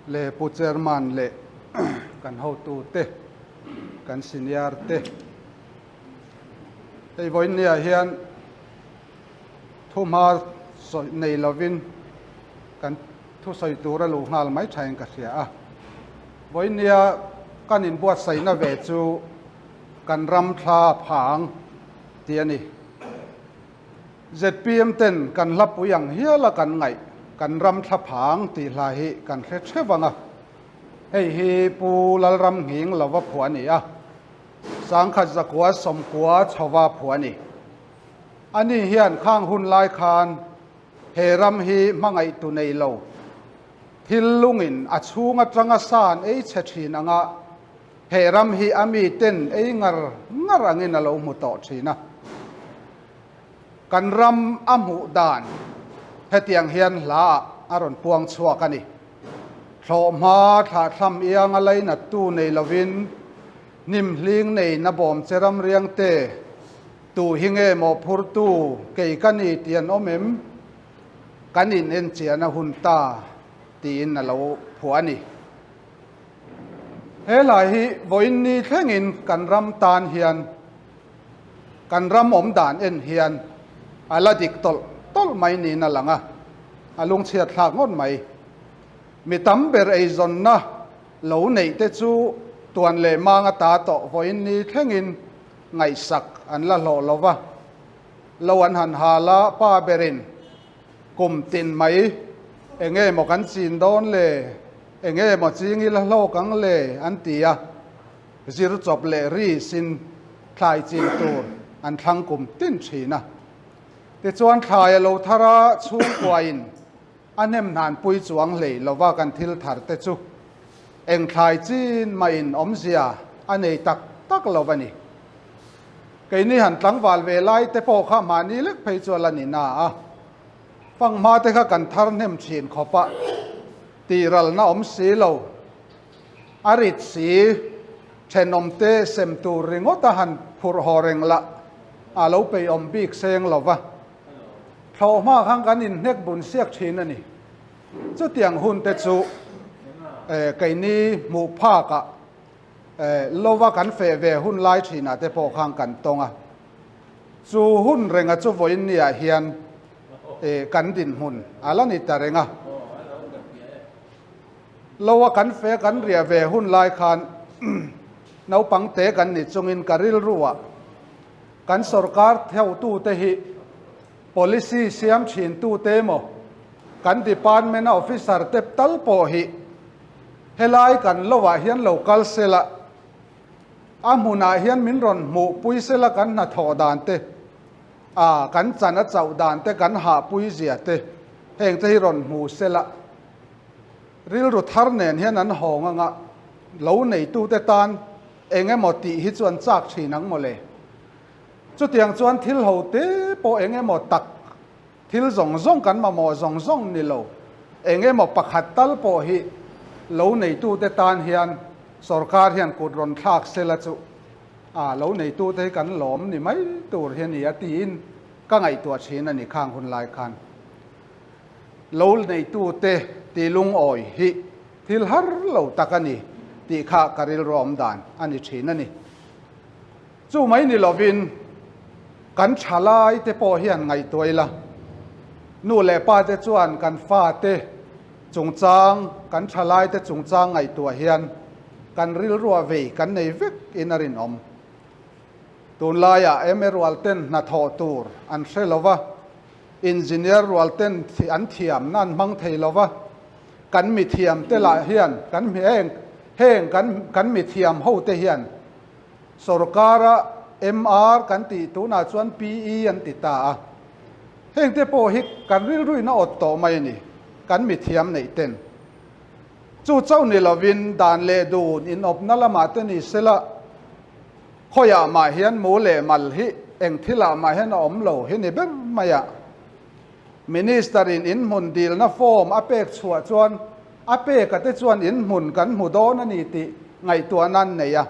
Le Pu Chairman leh kan hotute, kan senior te. Hei vawiinniah hian thuhma sawi nei lovin kan thusawi tur a luh nghal mai thain ka hria a. Vawiinnia kan inbuatsaihna ve chu kan ram thla phang tih a ni. Zpm ten kan hlapui ang hiala kan ngaih kan ram thla phang tih hla hi kan hre theuh ang a. Hei hi Pu Lalramnghing lova phuah a ni a. Sangkhat zakua sawmkua chhova phuah a ni. Ani hian khang hun lai khan he ram hi hmangaihtu nei lo, thil lungin a chhung atanga san ei chhe thin anga he ram hi a mi ten ei ngar ngar angin a lo hmu tawh thin a. Kan ram a hmuh dan hetiang hian hla ah a rawn puang chhuak a ni. Thlawhhma thlahthlam ianga lainattu nei lovin hnim hling nei na bawm che ram riang te, tu hi nge maw phurtu kei ka ni tih an awm em? Kan in enchiahna hun ta tiin a lo phuah a ni. He lai hi vawiin ni thlengin kan ram tan hian Kan ram awm dan en hian a la dik tawlh tawlh mai niin a lang a, a lungchhiat thlak ngawt mai. Mi tam ber eizawnna lo neih te chu tuan leh mang a ta tawh vawiin ni thlengin ngaihsak an la hlawh lo va, lo an han hal a, pa berin kum tin mai enge maw kan chin dawn le, enge maw ching ila hlawk ang le an ti a. Zir chawp leh ri sin thlai chin tur an thlang kum tin thin a. Tichuan thlai a lo thar a, chhungkuain a hnem hnan pui chuang hlei lova kan thil thar te chu eng thlai chin mahin awmzia a nei tak tak lo a ni. Keini han tlangval ve lai te pawh kha mahni lek phei chu a la ni na a, fanghma te kha kan thar hnem thin khawp a, tih ralna awm si lo. A rit si, thenawmte sem tur ringawt a han phurh haw reng lah a lo peihawm bik seng lo va. Thlawh hma khan kan inhnek bun siak thin a ni. Chutiang hun te chu keini hmuh phakah lova kan feh ve hun lai thinah te pawh khan kan tawng a. Chu hun renga chu vawiin niah hian kan dinhmun a la ni ta reng a. Lo a kan fe kan riah ve hun lai khan naupang te kan ni chungin ka rilru ah kan sorkar theuhtute hi policy siam thin tute emaw kan department a officer te tal pawh hi helai kan lo ah hian lo kal sela a hmunah hian min rawn hmuh pui sela kan hnathawh dan te a kan chan a chauh dan te kan hahpui zia te heng te hi rawn hmu sela. Rilru thar nen hian an hawng anga lo neitute tan eng emaw tih hi chu an chak thin ang mawle. Chutiang chuan thil ho te pawh eng emaw tak, thil zawng zawng kan mamawh zawng zawng ni lo, eng emaw pakhat tal pawh hi lo neitute tan hian sorkar hian kut rawn thlak sela chu a lo neitute hi kan lawm ni mai tur hi a ni a tiin ka ngaihtuah thin a ni khang hun lai khan. Lo neitute ti lungawi hi thil har lo tak a ni tih kha ka rilru awm dan a ni thin a ni. Chu mai ni lovin kan thalai te pawh hian ngaihtuah ila, nu leh pa te chuan kan fate chungchang, kan thalai te chungchang ngaihtuah hian kan rilrua vei kan nei vek in a rinawm. Tunlaiah eme rual ten hnathawh tur an hre lova, Engineer rual ten an thiamna an hmang thei lo va, kan mithiam te lah hian kan heng heng kan kan mithiam ho te hian sorkara MR kan tih tunah chuan PE an ti ta a, heng te pawh hi kan rilruin a awt tawh mai a ni kan mithiam neih ten. Chu chauh ni lovin dan leh dun inawpna lamah te ni sela, Khawiah mah hian mu leh mal hi eng thilah mah hian a awm lo hi ni ber mai a. Minister in inhmun dilna form a pek chhuah chuan a pek a te chuan inhmun kan hmu dawn a ni tih ngaihtuahna an nei a,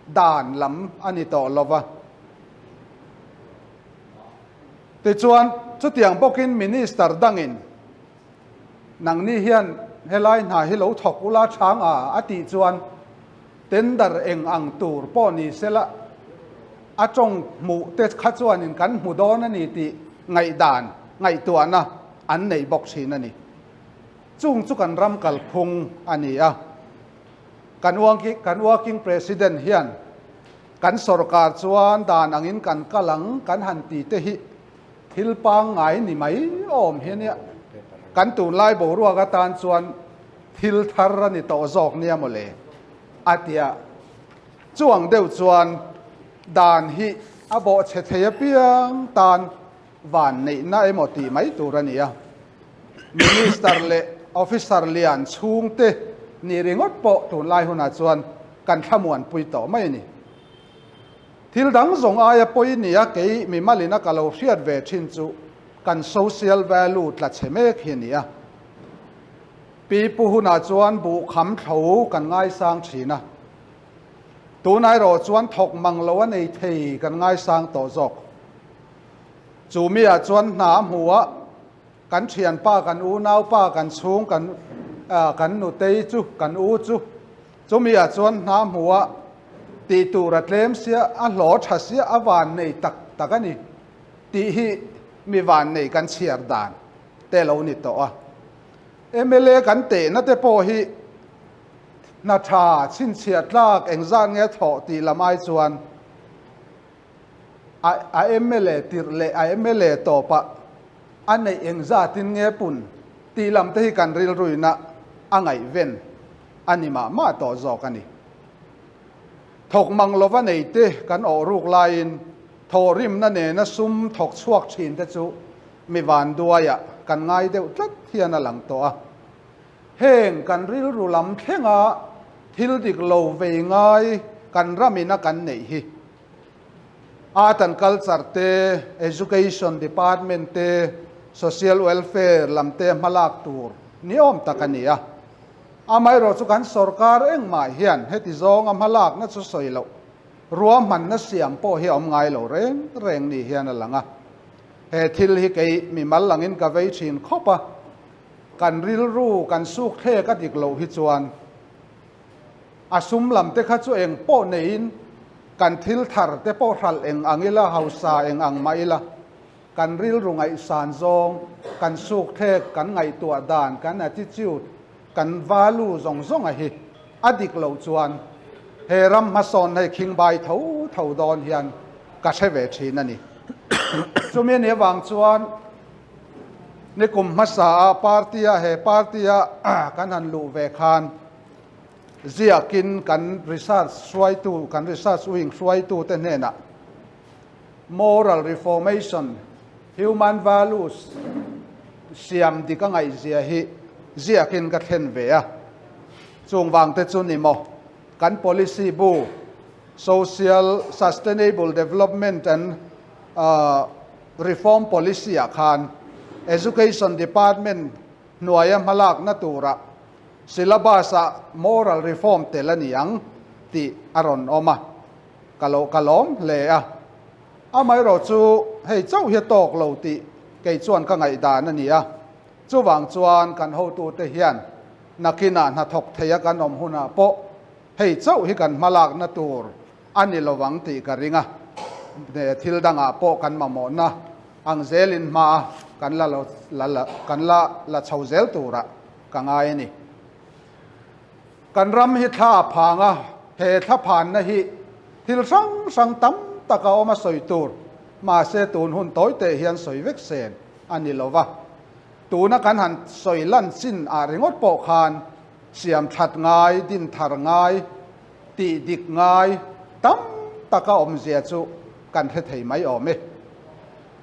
dan lam a ni tawh lo va. Tichuan, chutiang bawkin Minister dangin nangni hian. helai hna hi lo thawk ula chhang a a tih chuan tender eng ang tur pawh ni sela a tawng hmuh te kha chuanin kan hmu dawn a ni tih ngaihdan ngaihtuahna an nei bawk thin a ni. Chung chu kan ram kalphung a ni a. Kan kan working president hian kan sorkar chuan dan angin kan kal ang kan han ti te hi thil pangngai ni mai awm hi ania. Kan tunlai boruak atan chuan thil thar a ni tawh zawk nia mawle a tia. Chuang deuh chuan dan hi a bawhchhe thei apiang tan van neihna emaw tih mai tur a ni a. Minister leh Officer lian chhungte nih ringawt pawh tunlai hunah chuan kan thlamuanpui tawh mai a ni. Thil dang zawng aia pawi nia kei mimalina ka lo hriat ve thin chu kan social value tla chhe mek hi a ni a. Pi pu hunah chuan buh kham thlo kan ngaisang thin a. Tunah erawh chuan thawk mang lo a nei thei kan ngaisang tawh zawk. Chu miah chuan hna a hmu a, kan thianpa, kan unaupa, kan chhung, kan kan nutei chu, kan u chu, chu miah chuan hna a hmu a, tih tur a tlem sia, a hlawh tha sia, a van nei tak tak a ni tih hi mi van nei kan chhiar dan te lo ni tawh a. Mla kan tehna te pawh hi hna tha chhinchhiah tlak engzat nge thawh tih lam ai chuan, A a mla tirh leh a mla tawpah a neih engzatin nge pun tih lam te hi kan rilruina a ngaihven a ni mah mah tawh zawk a ni. Thawk mang lova nei te kan awh ruk laiin thawhrimna nena sum thawk chhuak thin te chu mi vanduaiah kan ngai deuh tlat hian a lang tawh a. Heng kan rilru lam thlenga thil dik lo vei ngai kan ramina kan neih hi Art and Culture te, Education Department te, Social Welfare lam te hmalak tur ni awm tak a ni a. Amaherawhchu kan sorkar engmah hian heti zawnga hmalakna chu sawi loh, ruahmanna siam pawh hi a awm ngai lo reng reng ni hian a lang a. He thil hi kei mimal angin ka vei thin khawp a, kan rilru kan suk thlek a dik loh hi chuan A sum lam te kha chu eng pawh neiin kan thil thar te pawh hralh eng ang ila, hausa eng ang mah ila, kan rilru ngaihsan zawng, kan sukthlek, kan ngaihtuah dan, kan attitude, kan value zawng zawng a hi a dik loh chuan he ram hmasawn hei khingbai tho tho dawn hian ka hre ve thin a ni. Chumi a nih avang chuan nikum hmasa a party a he party a kan han luh ve khan Ziakin kan research hruaitu, kan research wing hruaitute hnenah moral reformation, human values siam dik a ngaihzia hi ziakin ka thlen ve a. Chung vangte chu ni maw, kan policy bu Social Sustainable Development and Reform Policy ah khan Education Department hnuaia hmalakna turah Syllabus-ah moral reform tel a ni ang tih a rawn awm a, ka lo ka lawm hle a. Amaherawh chu hei chauh hi a tawk lo tih kei chuan ka ngaihdan a ni a. Chuvang chuan kan hotute hian nakinah hnathawk theia kan awm hunah pawh hei chauh hi kan hmalakna tur a ni lovang tih ka ring a. Thil dangah pawh kan mamawhna ang zelin hma kan la la kan la la chho zel turah ka ngai a ni. Kan ram hi thla a phang a, he thla phanna hi thil hrang hrang tam tak a awm a sawi tur, mahse tun hun tawi teh hian sawi vek sen a ni lo va. Tuna kan han sawi lan chin ah ringawt pawh khan siam that ngai, din thar ngai, tih dik ngai tam tak a awmzia chu kan hre thei mai awm e.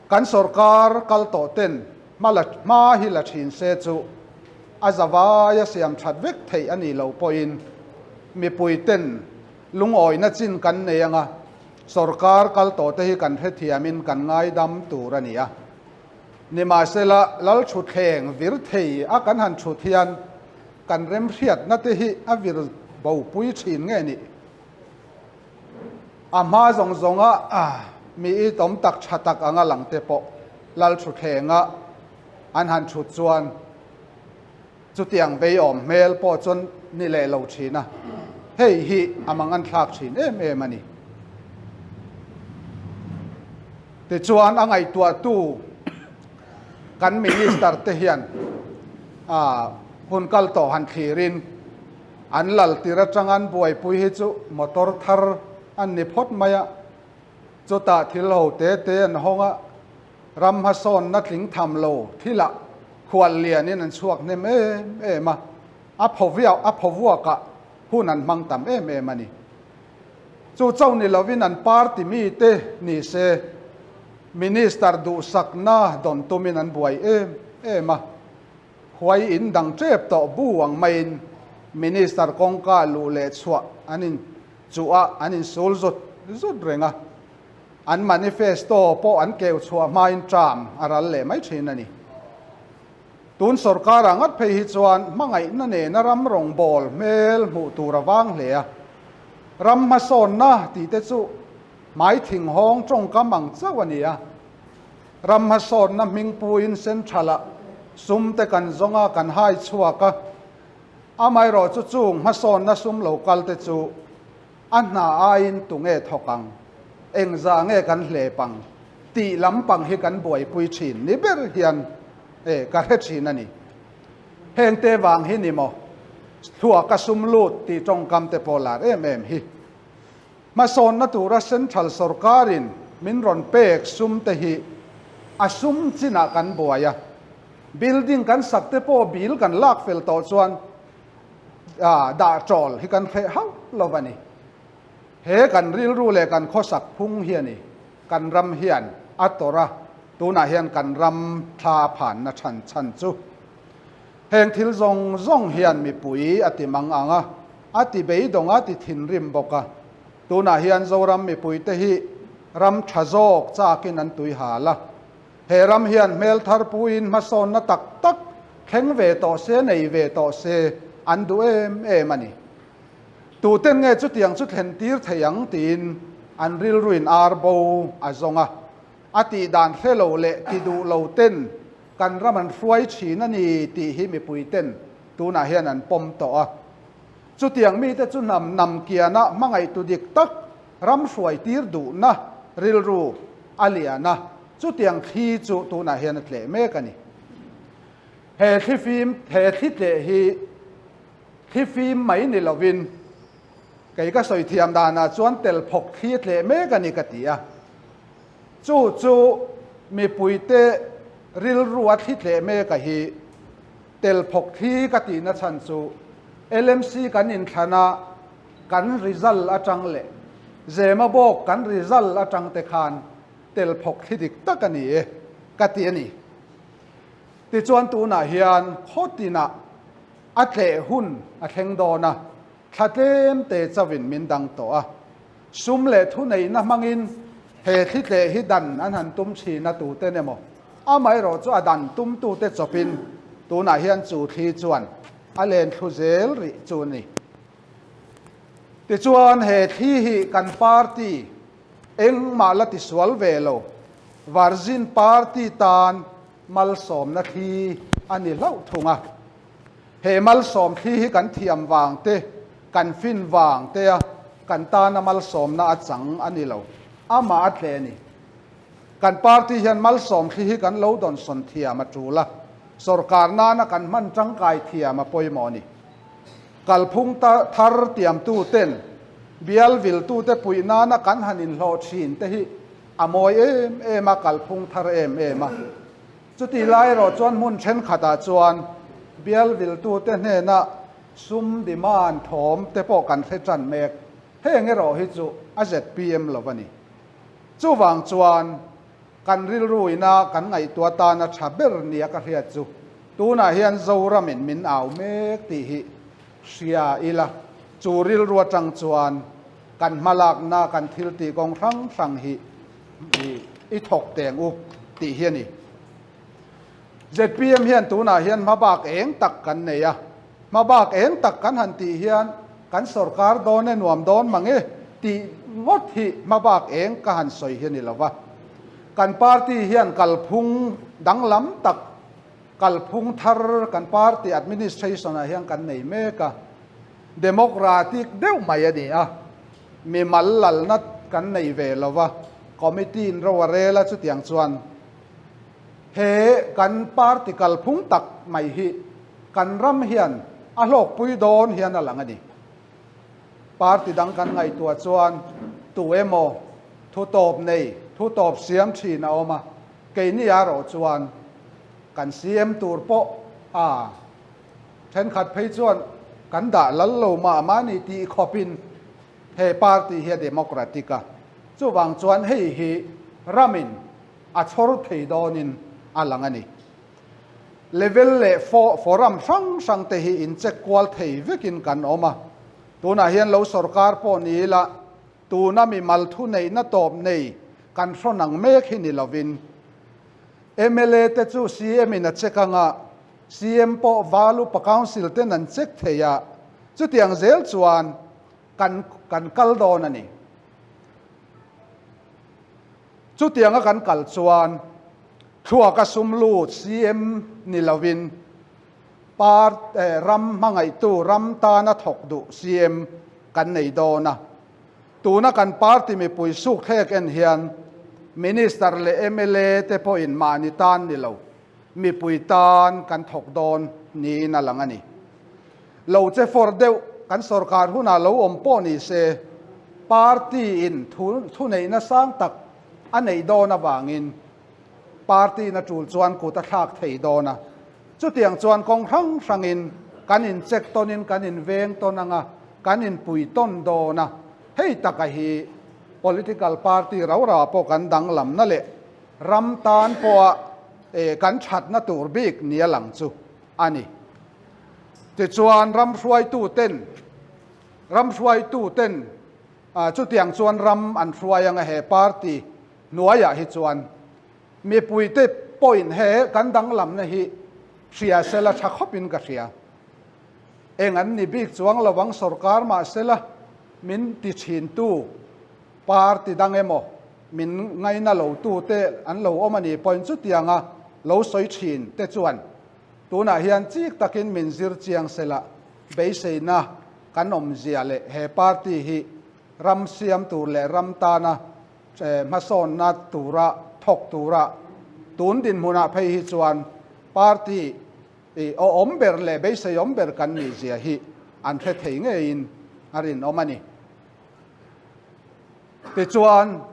Kan sorkar kal tawh ten Hma la hma hi la thin se chu a zavaia siam that vek theih a nih loh pawhin mipui ten lungawina chin kan nei anga sorkar kal tawh te hi kan hrethiamin kan ngaidam tur a ni a. Nimahsela lal thutthleng vir thei a kan han thut hian kan remhriatna te hi a vir bopui thin nge nih? A hma zawng zawnga mi itawm tak tha tak anga lang te pawh lal thutthlengah an han thut chuan. Chutiang vei awm hmel pawh chuan ni leh lo thin a, hei hi a mang an thlak thin em em a ni. Tichuan a ngaihtuahtu kan Minister te hian hun kal tawh han thlirin an lal tir atang an buaipui hi chu motor thar an ni phawt mai a, chutah thil ho te te an hawng a, Ram hmasawnna tling tham lo thilah khual lianin an chhuak hnem em em a, a phaw viau a phaw vuakah hun an hmang tam em em a ni. Chu chauh ni lovin an party mite ni se Minister duhsakna dawn tumin an buai em em a, huai in dang tep tawh bu ang maiin Minister kawngka luh leh chhuah an in chuh a, an insul zut zut reng a. An manifesto pawh an keu chhuah hmain term a ral leh mai thin a ni. Tun sorkar-ah ngat phei hi chuan hmangaihna nena ram rawngbâwl hmel hmuh tur a vang hle a. Ram hmasawnna tih te chu hmai thinghawng tawngkam ang chauh a ni a. Ram hmasawnna hmingpuiin central-ah sum te kan zawng a, kan hai chhuak a. Amaherawhchu chung hmasawnna sum lo kal te chu A hna aiin tunge thawk ang, engzah nge kan hlep ang tih lampang hi kan buaipui thin ni ber hian e ka hre thin a ni. Heng te vang hi ni maw thluaka sum lut tih tawngkam te pawh lar em em hi. Hmasawnna tura Central sawrkarin min rawn pek sum te hi a sum chinah kan buai a, building kan sak te pawh bill kan lak fel tawh chuan dah chawl hi kan hreh hauh lo a ni. He kan rilru leh kan khawsak phung hi a ni. Kan ram hian a tawrh a, tunah hian kan ram thla a phanna chhan chhan chu. Heng thil zawng zawng hian mipui a ti mang ang a, a ti beidawng a, ti thinrim bawk a. Tunah hian Zoram mipuite hi ram tha zawk chakin an tui hal a. He ram hian hmel thar puiin hmasawnna tak tak thleng ve tawh se, nei ve tawh se an duh em em a ni. Tuten nge chutiang chu thlen tir thei ang tiin an rilruin ar bo a zawng a, a tih dan hre lo leh ti duh lo ten kan ram an hruai thin a ni tih hi mipui ten tunah hian an pawm tawh a. Chutiang mite chu hnam nam kiana hmangaihtu dik tak ram hruai tir duhna rilru a lian a, chutiang thli chu tunah hian a tleh mek a ni. He thli fim, he thli tleh hi thli fim mai ni lovin kei ka sawi thiam danah chuan tel phawk thli a tleh mek a ni ka ti a. Chu chu mipuite rilru a thli tleh mek a hi tel phawk thli ka tihna chhan chu LMC kan inthlan a, kan result atang leh Zema bawk kan result atang te khan tel phawk thli dik tak a ni e ka ti a ni. Tichuan tunah hian khaw tinah a tleh hun a thleng dawn a, thla tlem te chauhin min dang tawh a. Sum leh thuneihna hmangin he thli tleh hi dan an han tum thin a tuten emaw amaherawh chu a dan tumtute chawpin tunah hian chu thli chuan a len thlu zel rih chu a ni. Tichuan he thli hi kan party engmah la tisual ve lo, Virgin Party tan malsawmna thli a ni hlauh thung a. He malsawm thli hi kan thiam vang te, kan fin vang te a kan tana malsawmna a chang a ni lo, amah a tle a ni. Kan party hian malsawm thli hi kan lo dawnsawn thiam a tul a, sorkar nana kan hman tangkai thiam a pawimawh a ni. Kalphung thar tiamtu ten bial viltute puih nana kan han inhlawh thin te hi a mawi em em a, kalphung thar em em a. Chuti lai erawh chuan hmun thenkhatah chuan bial viltute hnena sum demand thawm te pawh kan hre tan mek. Heng erawh hi chu a zpm lo a ni. Chuvang chuan Kan rilru ina kan ngaihtuah tana tha ber nia ka hriat chu tunah hian Zoramin min au mek tih hi hria ila, chu rilru atang chuan kan hmalakna kan thil tih kawng hrang hrang hi i thawk teng u tih hi a ni. Zpm hian tunah hian hmabak eng tak kan nei a, hmabak eng tak kan han tih hian kan sorkar dawn e nuam dawn mang e tih ngawt hi hmabak eng ka han sawi hi a ni lo va. Kan party hian kalphung danglam tak Kalphung thar kan party administration ah hian kan nei mek a, democratic deuh mai a ni a, mimal lalna kan nei ve lo va, committee in ro a rel a chutiang chuan he kan party kalphung tak mai hi kan ram hian a hlawkpui dawn hian a lang a ni. Party dang kan ngaihtuah chuan tu emaw thu tawp nei, thu tawp siam thin a awm a, keini erawh chuan kan CM tur pawh a thenkhat phei chuan kan dah lal lo mah mahni tih khawpin he party hi a democratic a, chuvang chuan hei hi ramin a chhawr thei dawnin a lang a ni. Level leh forum hrang hrang te hi in check kual thei vekin kan awm a, tunah hian lo sorkar pawh ni ila tuna mimal thuneihna tawp nei kan hrawn ang mek hi ni lovin mla te chu CM in a check anga CM pawh Val Upa Council ten an check thei a, chutiang zel chuan kan kan kal dawn a ni. Chutianga kan kal chuan thluaka sum lut CM ni lovin par ram hmangaihtu ram tana thawk duh CM kan nei dawn a. Tuna kan party mipui sukthlek en hian Minister leh mla te pawhin mahni tan ni lo, mipui tan kan thawk dawn niin a lang a ni. Lo che fawr deuh kan sorkar hunah lo awm pawh ni se, party in thuneihna sang tak a neih dawn avangin party in a tul chuan kut a thlak thei dawn a. Chutiang chuan kawng hrang hrangin kan in check tawnin kan in veng tawn anga kan in pui tawn dawn a. Hei taka hi political party rau rau ah pawh kan danglamna leh ram tan pawha kan thatna tur bik nia lang chu a ni. Tichuan ram hruaituten ram hruaituten chutiang chuan ram an hruai anga he party hnuaiah hi chuan mipuite pawhin he kan danglamna hi hria sela tha khawpin ka hria. Eng an ni bik chuang lovang sorkar mahsela min ti thintu party dang emaw min ngaina lotute an lo awm a ni pawhin chutianga lo sawi thin te chuan Tunah hian chik takin min zir chiang sela, beiseina kan awmzia leh he party hi ram siam tur leh ram tana hmasawnna tura thawk tura tun dinhmunah phei hi chuan party awm ber leh beisei awm ber kan nihzia hi an hre thei ngeiin a rinawm a ni. Tichuan,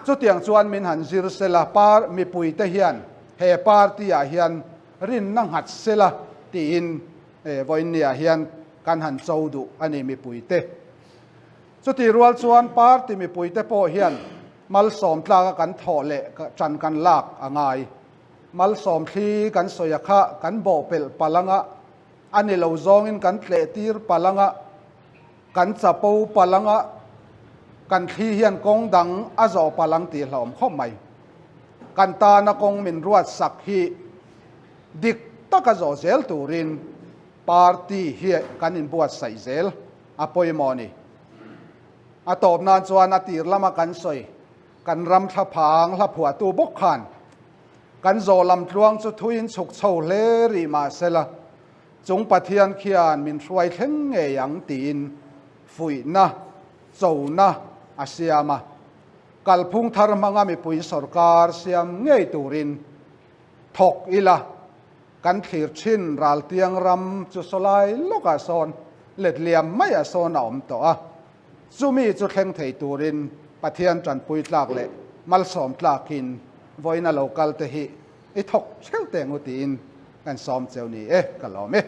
chutiang chuan min han zir sela, par mipuite hian he party-ah hian rinna nghat sela tiin vawiinniah hian kan han cho duh a ni mipuite. Chutih rual chuan party mipuite pawh hian malsawm tlaka kan thawh leh ṭan kan lak a ngai. Malsawm thli kan sawi a kha kan bawhpelh palh anga, a ni lo zawngin kan tlehtir palh anga, Kan chapo palh anga kan thli hian kawng dang a zawh palh ang tih hlauhawm khawp mai. Kan tana kawng min ruat sak hi dik taka zawh zel turin party hi kan inbuatsaih zel a pawimawh a ni. A tawp nan chuan a tir lama kan sawi kan ram thlaphang hlaphuahtu bawk khan kan zawh lam tluang chu thuin chhuk chho hle rih mahsela Chung Pathian khian min hruai thleng ngei ang tiin fuihna, chona a siam a. Kalphung thar hmanga mipui sorkar siam ngei turin thawk ila, kan thlir thin raltiang ram chu sawlai lawkah sawn letliam maiah sawn a awm tawh a. Chumi chu thleng thei turin Pathian tanpui tlak leh malsawm tlakin vawiina lo kal te hi i thawk theuh teh ngu tiin kan sawm cheu ni e, ka lawm e.